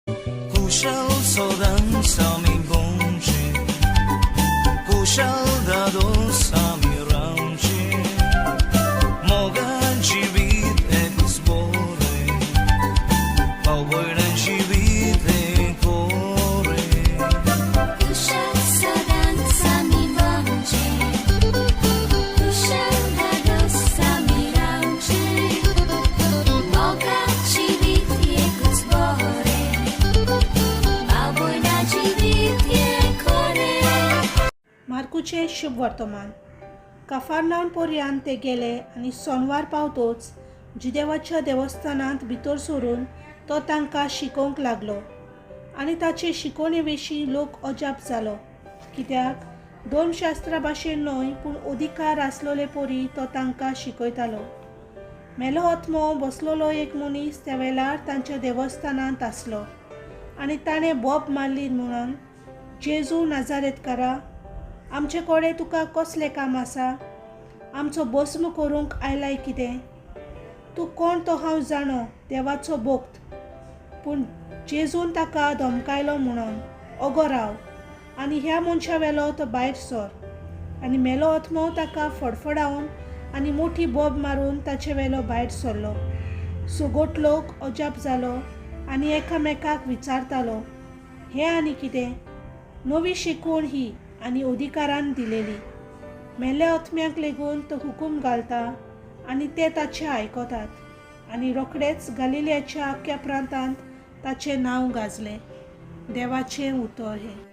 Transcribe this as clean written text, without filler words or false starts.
कुशल सदांच आमी भोंवचें, कुशल दादोस आमी रावचें, मोगान जिवीत एकूच बरें, भाव भयणां जिवीत हें कोरें. कुशल सदांच आमी भोंवचें, कुशल धादोस आमी रावचें, मोगा जिवीत एकूच बरें, भाव भयणां जिवीत हें खरें. मार्कुचें शुभ वर्तमान. काफारनावन पर्यंत ते गेले आनी सोनवार पावतोच जुदेवाच्या देवस्थानांत भितर सरून तो तांकां शिकोवंक लागलो आनी ताचे शिकवणे विशीं लोक अजाप जालो, कित्याक धर्मशास्त्रा भाशेन न्हय पूण अधिकार आसलेले परी तो तांकां शिकयतालो. मेलो आत्मो बसलेलो एक मनीस त्या वेळार तांच्या देवस्थानांत आसलो आनी ताणें बोब मारली म्हणून, जेजू नाजारेतकारा, आमचे कडेन तुका कसलें काम आसा? आमचो भस्म करूंक आयलाय कितें? तूं कोण तो हांव जाणो, देवाचो भक्त. पूण जेजून ताका धमकायलो म्हणून, ओगो राव आनी ह्या मनशा वेलो तो भायर सर. आनी मेलो आत्मो ताका फडफडावन आनी मोठी बोब मारून ताचे वेलो भायर सरलो. सगट लोक अजाप जालो आनी एकामेकाक विचारतालो, हें आनी कितें नवी शिकवण ही आनी अधिकारान दिलेली? मेल्ल्या आत्म्याक लेगून तो हुकूम घालता आनी ते ताचें आयकतात. आनी रोखडेच गालिलियाच्या आख्ख्या प्रांतांत ताचें नांव गाजलें. देवाचें उतर हें.